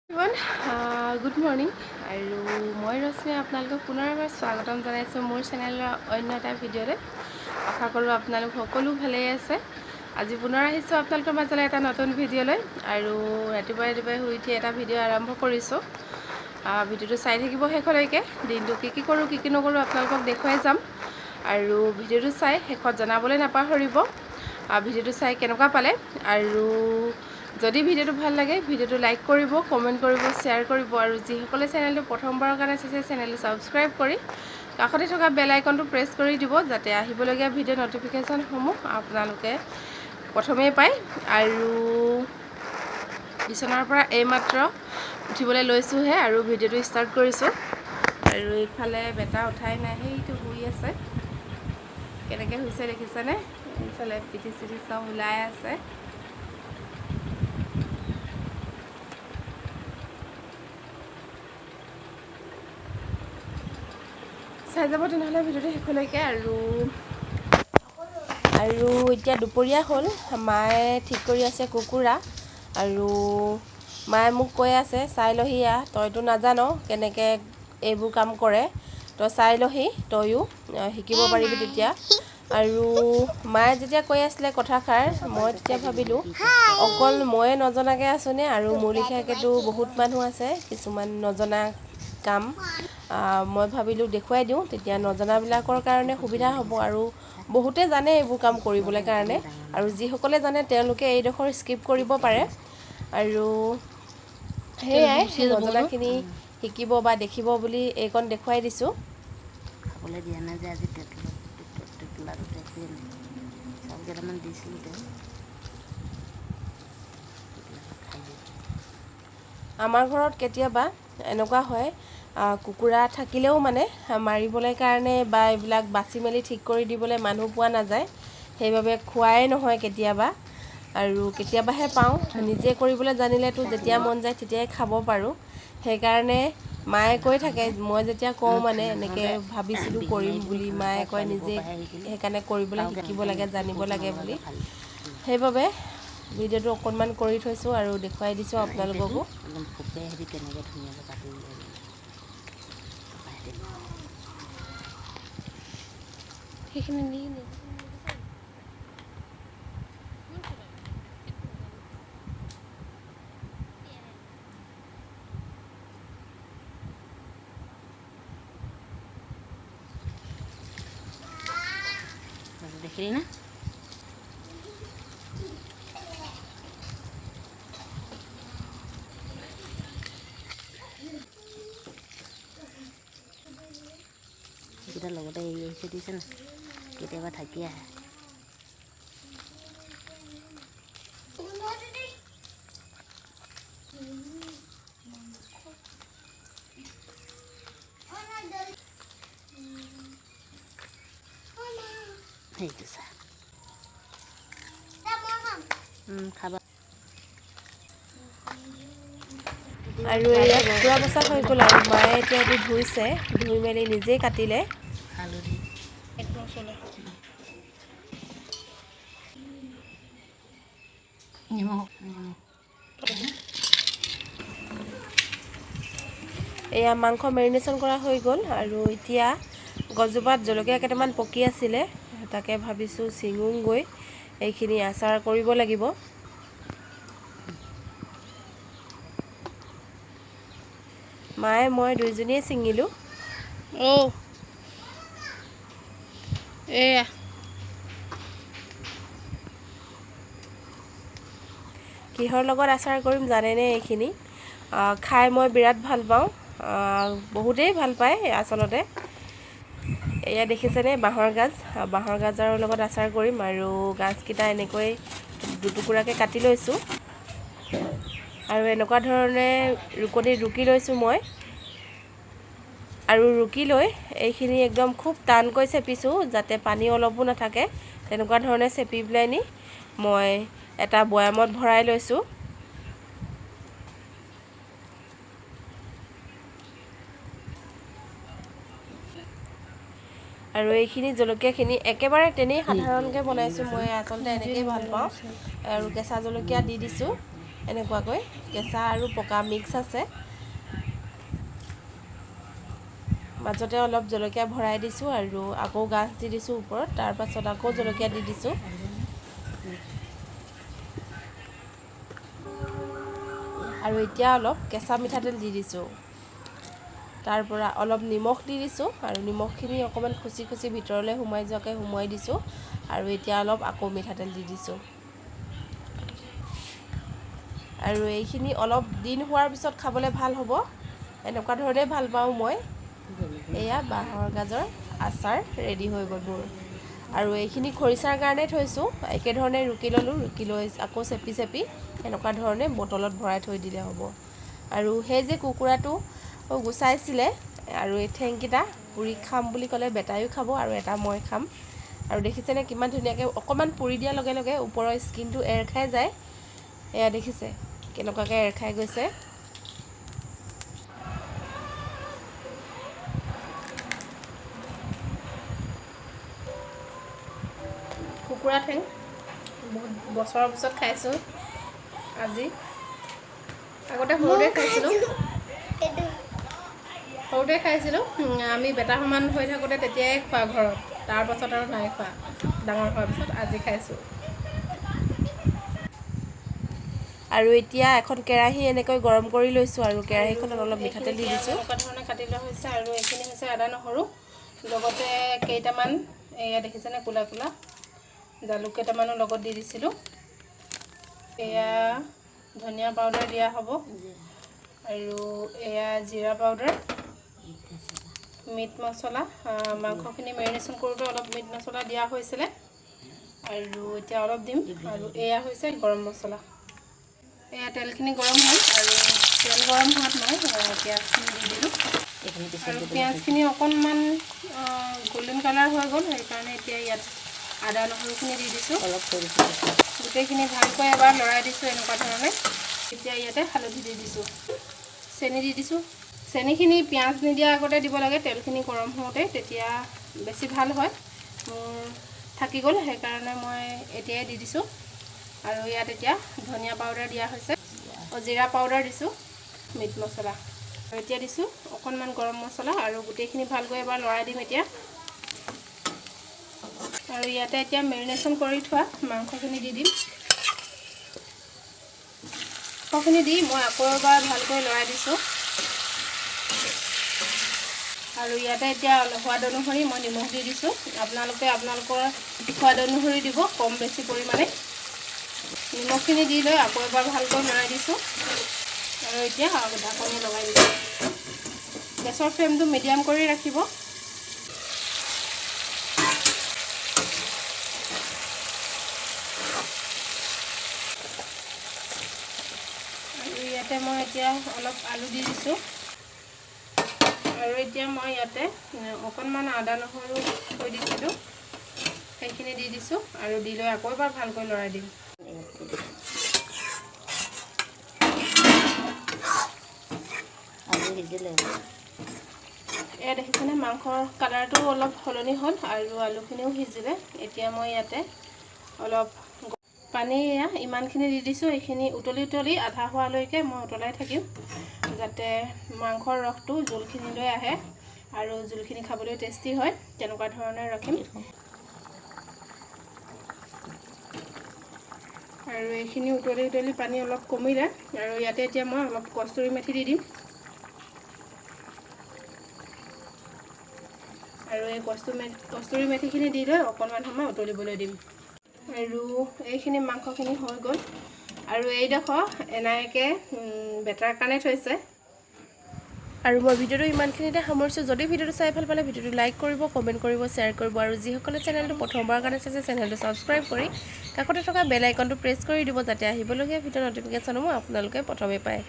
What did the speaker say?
Good morning আৰু মই ৰশ্মি আপোনালোকক পুনৰ এবাৰ স্বাগতম জনাইছোঁ মোৰ চেনেলৰ অন্য এটা ভিডিঅ'লৈ। আশা কৰোঁ আপোনালোক সকলো ভালেই আছে। আজি পুনৰ আহিছোঁ আপোনালোকৰ মাজলৈ এটা নতুন ভিডিঅ'লৈ আৰু ৰাতিপুৱাই ৰাতিপুৱাই শুই উঠি এটা ভিডিঅ' আৰম্ভ কৰিছোঁ। ভিডিঅ'টো চাই থাকিব শেষলৈকে, দিনটো কি কি কৰোঁ কি কি নকৰোঁ আপোনালোকক দেখুৱাই যাম আৰু ভিডিঅ'টো চাই শেষত জনাবলৈ নাপাহৰিব ভিডিঅ'টো চাই কেনেকুৱা পালে। আৰু যদি ভিডিঅ'টো ভাল লাগে ভিডিঅ'টো লাইক কৰিব, কমেণ্ট কৰিব, শ্বেয়াৰ কৰিব আৰু যিসকলে চেনেলটো প্ৰথমবাৰৰ কাৰণে চাইছে চেনেলটো ছাবস্ক্ৰাইব কৰি কাষতে থকা বেল আইকনটো প্ৰেছ কৰি দিব, যাতে আহিবলগীয়া ভিডিঅ' ন'টিফিকেশ্যনসমূহ আপোনালোকে প্ৰথমেই পায়। আৰু বিচনাৰ পৰা এইমাত্ৰ উঠিবলৈ লৈছোঁহে আৰু ভিডিঅ'টো ষ্টাৰ্ট কৰিছোঁ। আৰু এইফালে বেটা উঠাই নাই, সেইটো শুই আছে। কেনেকৈ শুইছে দেখিছেনে? এইফালে পিঠি চিঠি চব ওলাই আছে। চাই যাব তেনেহ'লে ভিডিঅ'টো শেষলৈকে। আৰু আৰু এতিয়া দুপৰীয়া হ'ল, মায়ে ঠিক কৰি আছে কুকুৰা। আৰু মায়ে মোক কৈ আছে চাই লহি আহ, তইতো নাজান কেনেকৈ এইবোৰ কাম কৰে, তই চাই লহি, তয়ো শিকিব পাৰিবি তেতিয়া। আৰু মায়ে যেতিয়া কৈ আছিলে কথাষাৰ, মই তেতিয়া ভাবিলোঁ অকল ময়ে নজনাকৈ আছোনে, আৰু মোৰ লিখীয়াকৈতো বহুত মানুহ আছে কিছুমান নজনা কাম। মই ভাবিলোঁ দেখুৱাই দিওঁ, তেতিয়া নজনাবিলাকৰ কাৰণে সুবিধা হ'ব। আৰু বহুতে জানে এইবোৰ কাম কৰিবলৈ কাৰণে, আৰু যিসকলে জানে তেওঁলোকে এইডোখৰ স্কিপ কৰিব পাৰে। আৰু সেয়াই নজনাখিনি শিকিব বা দেখিব বুলি এইকণ দেখুৱাই দিছোঁ। খাবলৈ দিয়া নাই যে আজি তেতেলাটো চাউল কেইটামান দিছিলোঁ তেওঁ। আমাৰ ঘৰত কেতিয়াবা এনেকুৱা হয়, কুকুৰা থাকিলেও মানে মাৰিবলৈ কাৰণে বা এইবিলাক বাচি মেলি ঠিক কৰি দিবলৈ মানুহ পোৱা নাযায়, সেইবাবে খোৱাই নহয় কেতিয়াবা। আৰু কেতিয়াবাহে পাওঁ, নিজে কৰিবলৈ জানিলেতো যেতিয়া মন যায় তেতিয়াই খাব পাৰোঁ। সেইকাৰণে মায়ে কৈ থাকে, মই যেতিয়া কওঁ মানে এনেকৈ ভাবিছিলোঁ কৰিম বুলি, মায়ে কয় নিজে সেইকাৰণে কৰিবলৈ শিকিব লাগে, জানিব লাগে বুলি। সেইবাবে ভিডিঅ'টো অকণমান কৰি থৈছোঁ আৰু দেখুৱাই দিছোঁ আপোনালোককো। সেইখিনি দেখিলি না? সেইকেইটা লগতে এৰি আহিছে দিছে না, কেতিয়াবা থাকি আহে। সেইটো চা, খাবা। আৰু এয়া কুকুৰা বচা হৈ গ'ল। আৰু মায়ে এতিয়া এইটো ধুইছে, ধুই মেলি নিজেই কাটিলে। হালধি নিমখ। এয়া মাংস মেৰিনেশ্যন কৰা হৈ গ'ল। আৰু এতিয়া গছজোপাত জলকীয়া কেইটামান পকি আছিলে, তাকে ভাবিছোঁ ছিঙোগৈ, এইখিনি আচাৰ কৰিব লাগিব। মায়ে মই দুইজনীয়ে ছিঙিলোঁ। এয়া কিহৰ লগত আচাৰ কৰিম জানেনে? এইখিনি খাই মই বিৰাট ভাল পাওঁ, বহুতেই ভাল পায় আচলতে। এয়া দেখিছেনে বাঁহৰ গাজ, বাঁহৰ গাজৰ লগত আচাৰ কৰিম। আৰু গাজকেইটা এনেকৈ দুটুকুৰাকৈ কাটি লৈছোঁ আৰু এনেকুৱা ধৰণে ৰুকনিত ৰুকি লৈছোঁ মই। আৰু ৰুকি লৈ এইখিনি একদম খুব টানকৈ চেপিছোঁ, যাতে পানী অলপো নাথাকে। তেনেকুৱা ধৰণে চেপি পেলাই নি মই এটা বৈয়ামত ভৰাই লৈছোঁ। আৰু এইখিনি জলকীয়াখিনি একেবাৰে তেনেই সাধাৰণকৈ বনাইছোঁ মই, আচলতে এনেকৈয়ে ভাল পাওঁ। আৰু কেঁচা জলকীয়া দি দিছোঁ। এনেকুৱাকৈ কেঁচা আৰু পকা মিক্স আছে। মাজতে অলপ জলকীয়া ভৰাই দিছোঁ আৰু আকৌ গাজ দি দিছোঁ ওপৰত, তাৰপাছত আকৌ জলকীয়া দি দিছোঁ। আৰু এতিয়া অলপ কেঁচা মিঠাতেল দি দিছোঁ, তাৰ পৰা অলপ নিমখ দি দিছোঁ আৰু নিমখখিনি অকণমান খুচি খুচি ভিতৰলৈ সোমাই যোৱাকৈ সোমোৱাই দিছোঁ। আৰু এতিয়া অলপ আকৌ মিঠাতেল দি দিছোঁ। আৰু এইখিনি অলপ দিন হোৱাৰ পিছত খাবলৈ ভাল হ'ব, এনেকুৱা ধৰণেই ভাল পাওঁ মই। এয়া বাঁহৰ গাজৰ আচাৰ ৰেডি হৈ গ'ল মোৰ। আৰু এইখিনি খৰিচাৰ কাৰণে থৈছোঁ, একেধৰণে ৰুকি ল'লোঁ, ৰুকি লৈ আকৌ চেপি চেপি এনেকুৱা ধৰণে বটলত ভৰাই থৈ দিলে হ'ব। আৰু সেই যে কুকুৰাটো গুচাইছিলে আৰু এই ঠেংকেইটা পুৰি খাম বুলি ক'লে বেটায়ো খাব আৰু এটা মই খাম। আৰু দেখিছেনে কিমান ধুনীয়াকৈ অকণমান পুৰি দিয়াৰ লগে লগে ওপৰৰ স্কিনটো এৰ খাই যায়। এয়া দেখিছে কেনেকুৱাকৈ এৰ খাই গৈছে। কুকুৰা ঠেং বহুত বছৰৰ পিছত খাইছোঁ আজি, আগতে সৰুতে খাইছিলোঁ, আমি বেটা সমান হৈ থাকোঁতে তেতিয়াই খোৱা ঘৰত, তাৰপাছত আৰু নাই খোৱা, ডাঙৰ হোৱাৰ পিছত আজি খাইছোঁ। আৰু এতিয়া এখন কেৰাহী এনেকৈ গৰম কৰি লৈছোঁ আৰু কেৰাহীখনত অলপ মিঠাতেল দি দিছোঁ। এনেকুৱা ধৰণে কাটি লোৱা হৈছে। আৰু এইখিনি হৈছে আদা নহৰু, লগতে কেইটামান এয়া দেখিছেনে ক'লা ক'লা জালুক কেইটামানো লগত দি দিছিলোঁ। এয়া ধনিয়া পাউডাৰ দিয়া হ'ব আৰু এয়া জিৰা পাউডাৰ, মিট মছলা, মাংসখিনি মেৰিনেশ্যন কৰোঁতে অলপ মিট মছলা দিয়া হৈছিলে আৰু এতিয়া অলপ দিম। আৰু এয়া হৈছে গৰম মছলা। এয়া তেলখিনি গৰম হ'ল আৰু তেল গৰম হোৱাত মই পিঁয়াজখিনি দি দিলোঁ। আৰু পিঁয়াজখিনি অকণমান গল্ডেন কালাৰ হৈ গ'ল, সেইকাৰণে এতিয়া ইয়াত আদা নহৰুখিনি দি দিছোঁ। গোটেইখিনি ভালকৈ এবাৰ লৰাই দিছোঁ এনেকুৱা ধৰণে। এতিয়া ইয়াতে হালধি দি দিছোঁ, চেনি দি দিছোঁ। চেনিখিনি পিঁয়াজ নিদিয়াৰ আগতে দিব লাগে, তেলখিনি গৰম হওঁতে, তেতিয়া বেছি ভাল হয়। মোৰ থাকি গ'ল সেইকাৰণে মই এতিয়াই দি দিছোঁ। আৰু ইয়াত এতিয়া ধনিয়া পাউডাৰ দিয়া হৈছে, জিৰা পাউডাৰ দিছোঁ, মিট মছলা, আৰু এতিয়া দিছোঁ অকণমান গৰম মছলা। আৰু গোটেইখিনি ভালকৈ এবাৰ লৰাই দিম এতিয়া। আৰু ইয়াতে এতিয়া মেৰিনেশ্যন কৰি থোৱা মাংসখিনি দি দিম। মাংসখিনি দি মই আকৌ এবাৰ ভালকৈ লৰাই দিছোঁ। আৰু ইয়াতে এতিয়া সোৱাদ অনুসৰি মই নিমখ দি দিছোঁ, আপোনালোকে আপোনালোকৰ সোৱাদ অনুসৰি দিব, কম বেছি পৰিমাণে। নিমখখিনি দি লৈ আকৌ এবাৰ ভালকৈ লৰাই দিছোঁ। আৰু এতিয়া ঢাকনি লগাই দিছোঁ। গেছৰ ফ্লেমটো মিডিয়াম কৰি ৰাখিব। আৰু ইয়াতে মই এতিয়া অলপ আলু দি দিছোঁ। আৰু এতিয়া মই ইয়াতে অকণমান আদা নহৰু থৈ দিছিলোঁ, সেইখিনি দি দিছোঁ। আৰু দি লৈ আকৌ এবাৰ ভালকৈ লৰাই দিম। এয়া দেখিছেনে মাংসৰ কালাৰটো অলপ সলনি হ'ল আৰু আলুখিনিও সিজিলে। এতিয়া মই ইয়াতে অলপ পানী এয়া ইমানখিনি দি দিছোঁ। এইখিনি উতলি উতলি আধা হোৱালৈকে মই উতলাই থাকিম, যাতে মাংসৰ ৰসটো জোলখিনিলৈ আহে আৰু জোলখিনি খাবলৈ টেষ্টি হয়, তেনেকুৱা ধৰণে ৰাখিম। আৰু এইখিনি উতলি উতলি পানী অলপ কমিলে আৰু ইয়াতে এতিয়া মই অলপ কস্তুৰী মেথি দি দিম। আৰু এই কস্তুৰী মেথিখিনি দি লৈ অকণমান সময় উতলিবলৈ দিম। আৰু এইখিনি মাংসখিনি হৈ গ'ল। আৰু এইডোখৰ এনায়েকে বেটাৰ কাৰণে থৈছে। আৰু মই ভিডিঅ'টো ইমানখিনিতে সামৰিছোঁ। যদি ভিডিঅ'টো চাই ভাল পালে ভিডিঅ'টো লাইক কৰিব, কমেণ্ট কৰিব, শ্বেয়াৰ কৰিব। আৰু যিসকলে চেনেলটো প্ৰথমবাৰৰ কাৰণে চাইছে চেনেলটো ছাবস্ক্ৰাইব কৰি কাষতে থকা বেল আইকনটো প্ৰেছ কৰি দিব, যাতে আহিবলগীয়া ভিডিঅ' ন'টিফিকেশ্যনসমূহ আপোনালোকে প্ৰথমে পায়।